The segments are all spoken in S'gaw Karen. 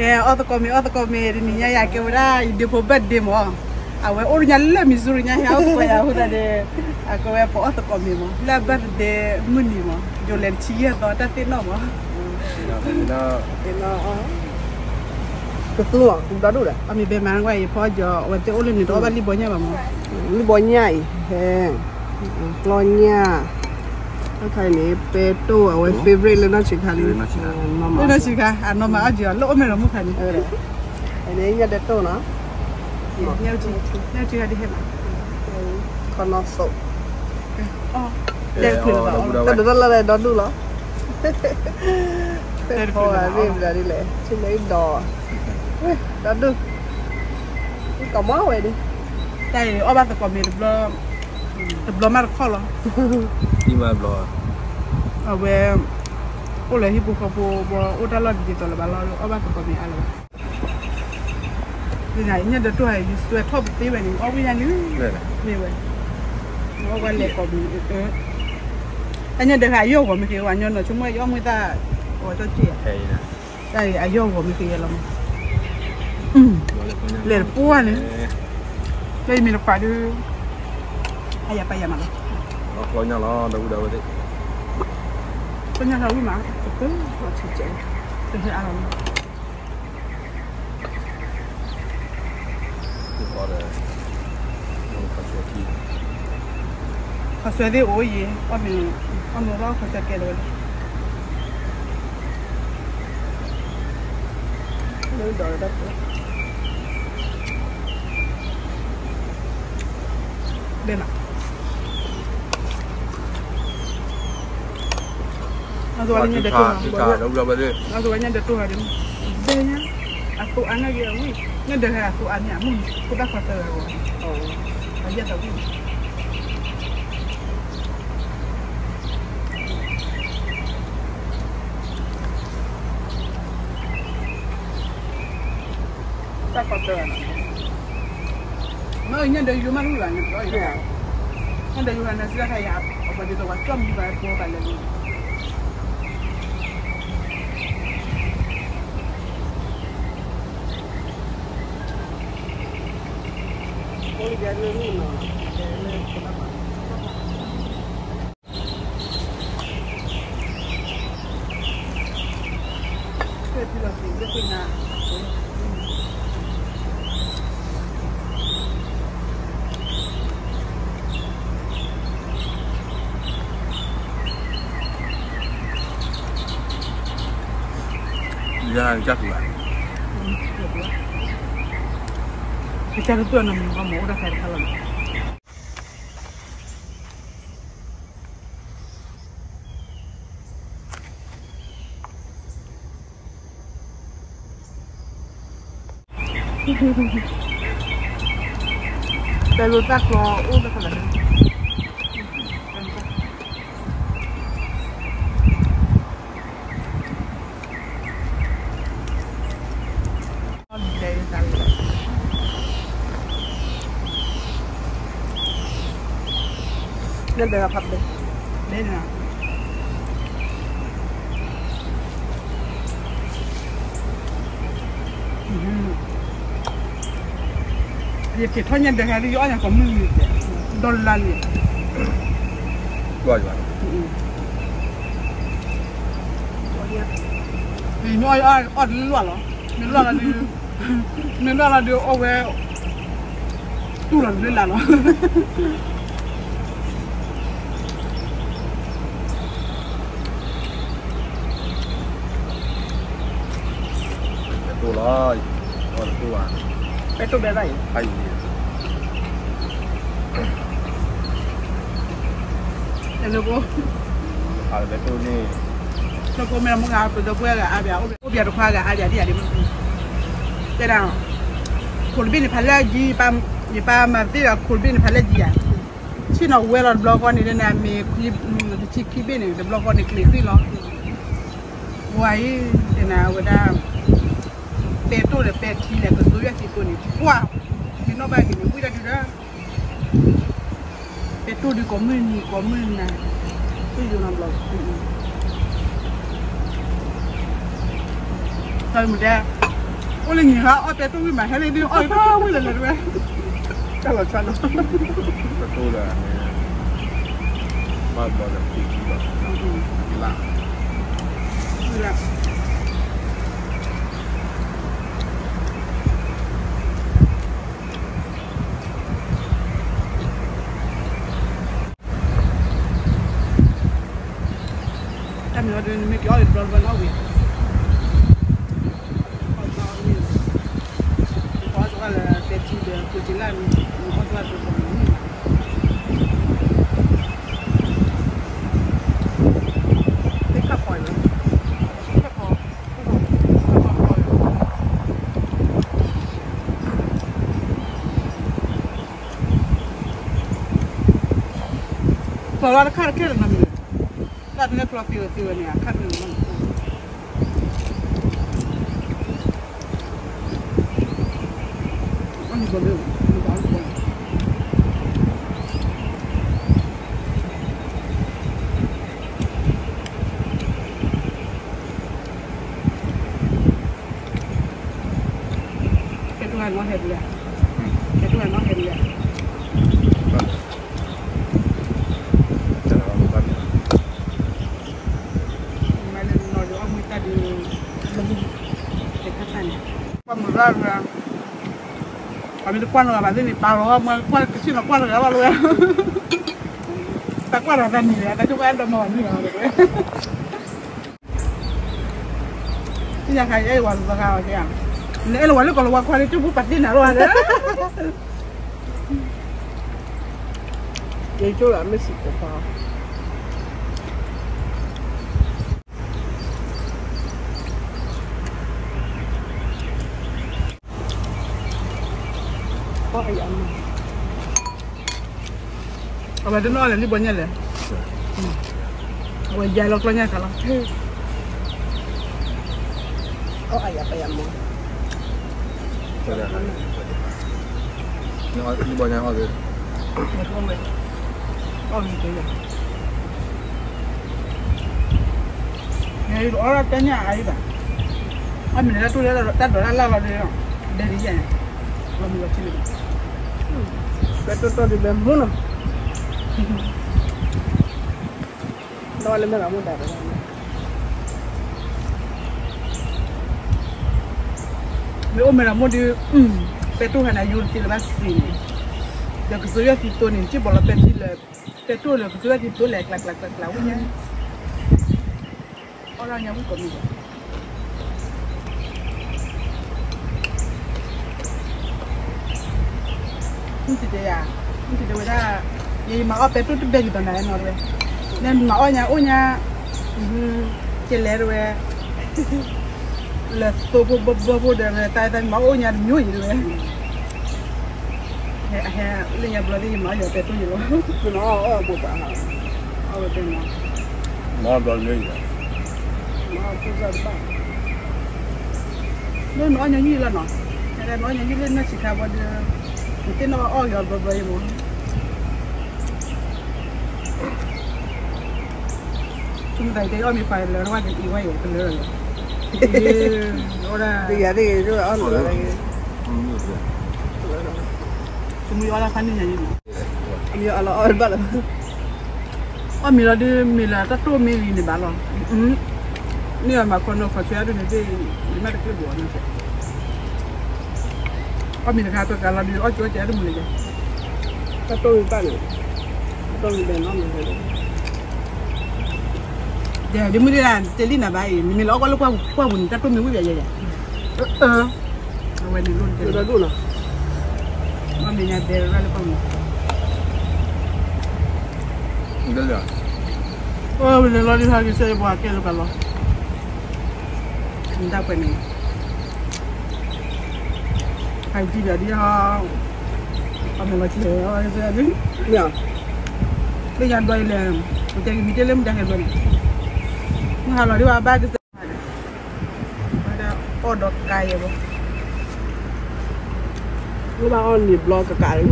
အီၣ်သကိးမ့ၤ အီၣ်သကိးမ့ၤ တနံၤညါယၤကဲဝဲဒၣ် ယဒ့ဖိ birthday မး, အဝဲအိၣ်တညါလၢ Missouri ညါ ဟဲအီၣ်သကိးယၤအဃိသတးဒီး အကဲဝဲပအီၣ်သကိးမ့ၤမး လၢ birthday မုၢ်နံၤမး ယိၤလဲၤတဆံယဲၢ်သီ တၢ်သ့ၣ်နီၣ်မး ကသူမး ဒီဒူၣ်ဒီး အမ့ၢ်ဘဲမၤကွၢ်အံၤ ဖီအီၣ်ကီၤ အဝဲသ့ၣ်အိၣ်လၢန့ၣ် တအီၣ်ဘၣ်လံၣ်ဘီညၣ်ဘၣ်မး, လံၣ်ဘီညၣ်အံၤ ဟဲ ကျီညၣ်, အခါအံၤန့ၣ် ပဲတိၢ် အဝဲ favorite လၢနီၢ်ဆံးခါလံ, လၢနီၢ်ဆံးခါ အနီၢ်မၤအီၣ်ကီၤ လၢအိၣ်မဲာ်လီၤမုၢ်ခါန့ၣ်, န့ၣ်ညၣ်ဒဲတိၢ်နီၤ, ညၣ်ထံဂၤဒ်ဟဲမး, ခီနီၢ်သိး, တၢ်ဒ်တၢ်လၢလၢဒီဒူၣ်လီၤ, ဖီဂၤမ့ၢ်ဘျီဒ်လဲၣ် ဆ့ၣ်မဲဒီး ဒီဒူၣ်, ကမီဝဲဒၣ်, တၢ်အံၤအီၣ်ဘၣ်သကိးမ့ၤတဘျီ, တဘျီမးတခီလီၤ, အဝဲ အိၣ်လၢဟံၣ်ဖိဃီဖိ ဘီအိၣ်တၢ်လီၢ်ဒ်သိးလၢၤဘၣ်လီၤ အီၣ်ဘၣ်သကိးမ့ၤအါလၢၤဘၣ်, ညၣ်ဒဲတိၢ်ဟဲ ယစွဲထီၣ်ပသ့ဝဲန့ၣ် အီၣ်ဝံၣ်ညါန့ၣ်, မ့ၢ်ဝဲ, အီၣ်ဝဲလဲၤကိးမ့ၤ, တၢ်ညၣ်ဒဲဟဲအယီၢ်ဂီၤမ့ၢ်က့ၤ ဝဲညီနီၤဆိကမိၣ် ယအီၣ်မ့ၢ်တၢ် အီၣ်ကၠီက့ၤဧါ တၢ်အံၤအယီၢ်ဂီၤမ့ၢ်က့ၤယဲလီၤမး, လဲၤတပူၤန့ၣ်, တၢ်အံၤမ့ၢ်တပှၤဒီး, အယၤပာ်ယၤမးလီၤ, ကျီညၣ်လီၤ ဒီပုၢ်ဒီဝဲၢ်သ့ၣ်, ကျီညၣ်လီၤဝံၣ်မး, တဟဲအါလီၤ, ခီဆွဲသ့ၣ်အိၣ်ယံၤ, အီၣ်မ့ၤလီၤခီဆွဲကဲလီၤဝဲ, ဘဲမး အဝဲညၣ်ဒဲတိၢ်ဟး, အဝဲညၣ်ဒဲတိၢ်ဟးဒီး, ဘဲညါ, အသိအါန့ၢ်က့ၤအဝံၣ်, ညၣ်ဒဲဟဲအသိအါန့ၢ်အမုၢ်, ခိၣ်ဘၣ်ခီတၢၢ်ဂၤဂီၤ, အယဲၢ်သးဝံၣ် တၢ်ကီတၢၢ်နီၤ, မ့ၢ်ညၣ်ဒဲယိမးလူလီၤ, ညၣ်ဒဲယိဟဲန့ၣ်စံးတၢ်ခါယၤ, အပှၤဒ်သိးပှၤကၠီၣ်မူပှၤပှၤဘၣ်လဲၤလီၤ, အိၣ်လၢဒဲလၢနုာ်နီၤ, ဒဲလၢ ယကၢ်တူၢ်ဘၣ်, ကၢ်တူၢ်နီၤ မ့ၢ်ကီမ့ၢ်အိၣ်တၢ်ခါတခါလီၤနီၤ. တဲလိာ်သၣ်ကျီအိၣ်တခါလီၤ. ညၣ်ဒဲဖးဘဲ, ဘဲနၤ, ယက့ၤထီၣ်ညၣ်ဒဲဟဲဒ် ယအီၣ်ညါကိးမုၢ်နံၤ, ဒီလါလံ, မ့ၢ်အီၣ်တလီၢ်လီၤ, မ့ၢ်လီၢ်လီၤဒုး, မ့ၢ်လီၢ်လီၤဒုးအီၣ်ဝဲ, တူၢ်လီၤလၢလါလီၤ. ပဲတိၢ်လီၤ, အီၣ်တတိၢ်ဘၣ်, ပဲတိၢ်ဘဲဘၣ်အံၤ, တလၢဖိ, တလၢဖိန့ၣ်, တလၢဖိမ့ၢ်မုၢ်ဂၤ ပဒီပုၢ်ဝဲၢ်ဂၤအါဘၣ်, အိၣ်ဘၣ်တခွါဂၤအါဘၣ်ဒ်ယၤဒ်, တဲဒၣ်, ခိၣ်တဘ့ၣ်န့ၣ်ဖးလၢကံ, ယပၢ်မၤသ့ဒီးခိၣ်တဘ့ၣ်န့ၣ်ဖးလၢကံဧါ, ဆ့ၣ်နီၤဝဲလီၤတဘျီဃီန့ၣ် နမ့ၢ်တဆံခံဘ့ၣ်န့ၣ် တဘျီဃီန့ၣ်ကျ့ၤသ့လီၤ. ဝဲအံၤ တဲနၤဝဲဒၣ် ပဲတိၢ်ဒီးပဲထံလဲၣ် ကစိယွဲၢ်သံကိးန့ၣ် ပှၢ် မ့ၢ်နီၢ်ဘၣ်က့ၤန့ၣ် ဝံၣ်တၢ်ဒုဒီး ပဲတိၢ်ဒုကိးမုၢ်နံၤကိးမုၢ်နၤ တယိနီတဘျီ တၢ်မူတဲ အိၣ်လၢညံၤဟါ အီၣ်ပဲတိၢ်ဝံၣ်မး ဟဲလၢဒုးအီၣ်တၢ်ဝံၣ်လၢလၢတဝဲ တၢ်လီၤဆီလီၤ ပတိၢ်လၢ ဘၣ်ဘျီဒီးဖံးလီၤ ဖံးလၢ တၢ်မ့ၢ်အီၤဒ်န့ၣ် မ့ၢ်က့ၤအီၣ်လၢတဘျီတဘျီနီၣ်ဝံၤ အီၣ်တဘျီအီၣ်မ့ၢ် ပှၤအီၣ်စ့ၢ်ကီးလၢတဲထံဒီးကျိၤက့ၤလၢမ့ၢ် အီၣ်စ့ၢ်ကီးတဘျီန့ၣ် သ့ၣ်ခၣ်ဖီန့ၣ် သ့ၣ်ခၣ်ဖီ သ့ၣ်ခၣ်ဖီ ကျီလီၤတခါတခဲလၢာ်နီတမံၤ, တၢ်တလဲကျီသ့ဝဲသ့ဝဲန့ၣ် အခါတမံၤလီၤ. ကဲတူၢ်နီၣ်ဟဲဒ်လဲၣ်, ကဲတူၢ်နီၣ်ဟဲဒ်လဲၣ်. မ့ၢ်လၢနီၢ်ဒီးအီၣ်မူတၢ်ဒုး လၢမုၢ်တခါန့ၣ် ကွၢ်မုၢ်ရၣ်ရၣ်, ပှၤမ့ၢ်တကွၢ်လၢၤဘၣ်သ့ၣ်န့ၣ် ပာ်လီၤမ့ၢ်ကွၢ်ကဆ့ၣ်နီၤကွၢ်လၢၤဘၣ်လၢဝဲ, တၢ်ကွၢ်လၢၤသးနံၤလဲၣ် တၢ်ကၠိၣ်ကွၢ်အဲၣ်ဒိးမၤဘၣ်မုၢ်လီၤဝဲ သ့ၣ်ညါခါအံၤ အဲၣ်ဝဲလၢသဂၢၢ်ဝဲက့ၤဧါ, နအဲၣ်လၢဝဲလၢကီၢ်လၢဝဲခွါလၢကၠိၣ်ပူၤပာ်သ့ၣ်နၤလီၤဧါ, ယကၠိၣ်လၢအမ့ၢ်စံးကပၤ အဝဲတနီၣ်လဲၣ် လံၣ်ဘီညါလဲၣ်, အဝဲယါလီၤကျီညါခါလီၤ, အယပယမၤ, လံၣ်ဘီညါအီၣ်, အီၣ်ဂ့ၤတယၤ နအီၣ်တၢ်ညၣ်အအံၤဘၣ်, အမ့ၢ်လၢတၢ်တိၢ်လၢတၢ်ဒိးတၢ်လၢ်လီၤဒီး, ဒဲဒ်ယဲၢ်န့ၣ်, လီၤမုၢ်လီၤထံလံ, ပဲတိၢ်တိၢ်ဒ်ဘဲမူနီၤ, လီၤလၢမဲၢ်ရမိၢ်ဒၣ်, မ့ၢ်အိၣ်မဲၢ်ရမိၢ်ဒုး, ပဲတိၢ်ဟဲန့ၣ် ယိၤတသ့လၢၤဘၣ်စ့ၢ်န့ၣ်, ဒီးကစၢ်ယွၤသံသိန့ၣ် က့ၢ်ဘီလီၤပဲထံလၢ, ပဲတိၢ်လၢကစၢ်ယွၤသံသိလဲၣ် ကျးကျးကျးကျးဝဲညါ အီၣ်ဒၣ်ညါဝံၣ်ကိးမံၤဘၣ်, မုၢ်တတဲယၤ, မုၢ်တတဲဝဲဒၣ်, ယမၤအီၣ်ပဲတိၢ်တဘဲလံဘၣ်နၤနီတဝဲ, နမၤအီၣ်ညါအိၣ်ညါ, ကလဲၤတဝဲ, လၢသိဖိဘီဘီဖိဒီး တၢ်တၢ်မၤအီၣ်ညါတမျိုးယံၤတဝဲ ဟဲလၢညါဘျီသ့ၣ်ယမၤအီၣ်ယီၤပဲတိၢ်ယံၤလီၤ, အီၣ်ဝဲတဲမၤ, အီၣ်ဝဲတဲမၤ, မၤဘျီလၢယၤ, မၤအီၣ်ဖိသၣ်တဘၣ်, လၢနအီၣ်ညါယံၤလီၤနီၤ, နအီၣ်ညါယံၤလၢနဆံးခါဘီဒီး, နသ့ၣ်နီၣ်အီၣ်ယီၤဘျီဘျီယံၤမး သုမတၤအံၤတဲအီၣ်မ့ၤဖးလၢာ်ဝဲက့ၤအံၤဝဲယဲၢ်ကလၢာ်လီၤ, အိၣ်ဒၣ်, တဂၤတဂ့ၤအီၣ်လၢာ်, သုမ့ၢ်အီၣ်လၢဖးန့ၣ်ညါယံၤမး, အမ့ၢ်အီၣ်လၢအီၣ်တဘၣ်လၢၤဘၣ်, အီၣ်မ့ၤလီၤဒုးမ့ၤလၢတၢ်တိၢ်မ့ၢ်လံန့ၣ်ဘၣ်လီၤ, မ့ၢ်အီၣ်မၤခီနီၤခီဆွဲအဒိၣ်န့ၣ်သ့ၣ်, ယမ့ၢ်တကျ့ၣ်ဘိးအီၤန့ၣ်, အီၣ်မ့ၤတခါကကးလီၤဒုးအီၣ်ကၠိအီၣ်ကၠဲအဒိၣ်မူလၢၤယဲၢ်, တၢ်တိၢ်မ့ၢ်ဘၣ်န့ၣ်, တၢ်တိၢ်မ့ၢ်ဘၣ်နီၤမ့ၢ် ဒ်မုၢ်ဒၣ် တဲလံနၤဘၣ်အံၤ နမ့ၢ်လၢအီၣ်ကွၢ်လၢကွၢ်ပူၤန့ၣ် တၢ်တိၢ်မ့ၢ်ဝံၣ်ဘၣ်ယဲယဲ, အဝဲန့ၣ်လိၣ်တဲလၢဒိၣ်နီၤ, မ့ၢ်ညါဒဲရၣ်လၢကွၢ်ပူၤ, အိၣ်ဝဲန့ၣ်လီၤဒ်ဟးက့ၤစဲယပှၤကဲလၢပှၤလီၤ, နတၢ်ပှဲၤန့ၣ် ဟဲကံၣ်ဘၣ်ဒ်ဟီ, အမ့ၢ်လီၤက့ၤဟဲအီၣ်စဲဒ်, လၢညါဘျီအံၤလဲၣ်, ပတဲကမံၤတ့ၢ်လၢမတၤဟဲဘျီန့ၣ်, မုၢ်ဟါလီၤဒ်ဘၣ်ဘၣ်ကစၢ်, ဝဲဒၣ်အီၣ်ဒီးကါယဲၢ်ဘီ, လၢဘၣ်အီၣ်န့ၣ်ဘျီကကးလၢ,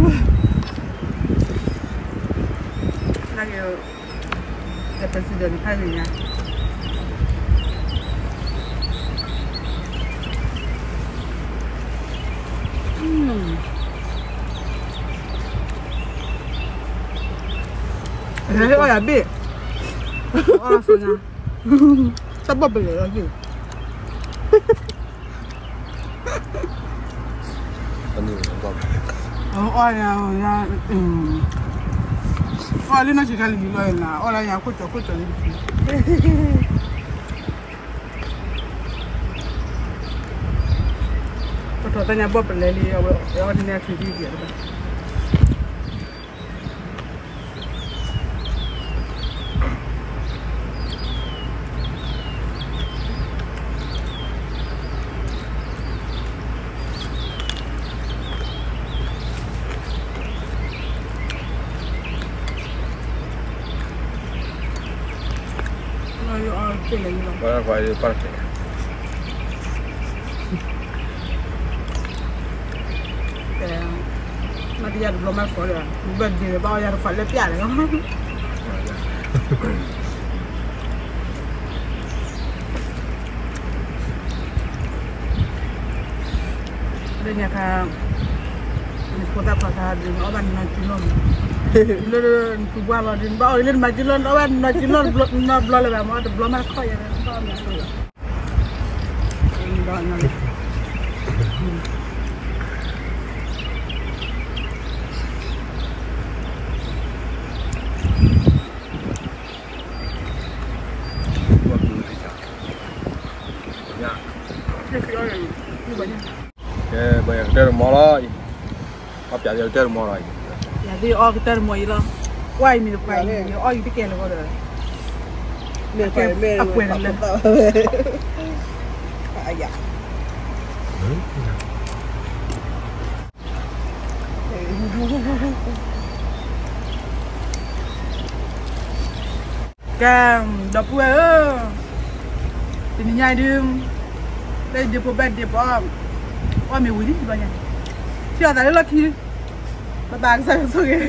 နကဲ, ကဲ president ဖးဂ့ၤညါ, အီၣ်ယၤဘ့ၣ်, အီၣ်လီၤစိညါ, တၢ်ဘီၣ်ပလဲၤလီၤဘ့ၣ်, အီၣ်ယၤ, အီၣ်လၢနီၢ်ဆံးခါလံၤလံၤလီၤနၤ, အီၣ်လၢယၤခိၣ်ကၠီခိၣ်ကၠီလံ ပထီၣ်တၢ်ညါဘီၣ်ပလဲလံ, အဝဲအီၣ်န့ၢ်အချံဒ်ယဲၢ်တဘၣ်. မ့ၢ်တယၤတဘျီမးဃီဒီး ဘၣ်ဒ့ဘၣ်အီၣ်ယၤတခွးလၢပျၢ်လီၤ. လၢညါခါ နဖိသၣ်ခွါခါဒ် နအီၣ်ဘၣ်နနီၢ်ကံလီၢ်မး, လၢနသူၣ်ပှၢ်လီၤဒ် နဘၣ်အီၣ်လၢနမၤကံလီၢ် နအီၣ်ဘၣ်နနီၢ်ကံလီၢ် နီတဘျီလၢၤဘၣ်မး တဘျီမးတခီယၤ နဘၣ်အီၣ်မးလီၤ. ကဲ ဘၣ်ယၤကတၢၢ်တမီၤလီၤအံၤ, အီၣ်ပျးသ့ၣ်ကတၢၢ်တမီၤလီၤအံၤ, ယၤသ့ၣ်အီၣ်ကတၢၢ်တမီၤအံၤလီၤ, ကွၢ်အံၤမ့ၢ်တပှဲၤအံၤ ယအီၣ်အံၤတကဲလၢၤဃီဒီး, အပှဲၤတလၢ ကဲ, ဒီပုၢ်ဝဲၢ်ဧၢ, တနံၤညါအံၤဒုး, လၢယဒ့ဖိဘၣ်ဒ့ဖိအီၣ်, အီၣ်မ့ၢ်ဝံၤလံတဘျီညါ, ထံၣ်အီၣ်သးလၢလီၢ်ခံ, ဘၣ်ဘၣ်ကစၢ်ယွၤဆိၣ်ဂ့ၤ,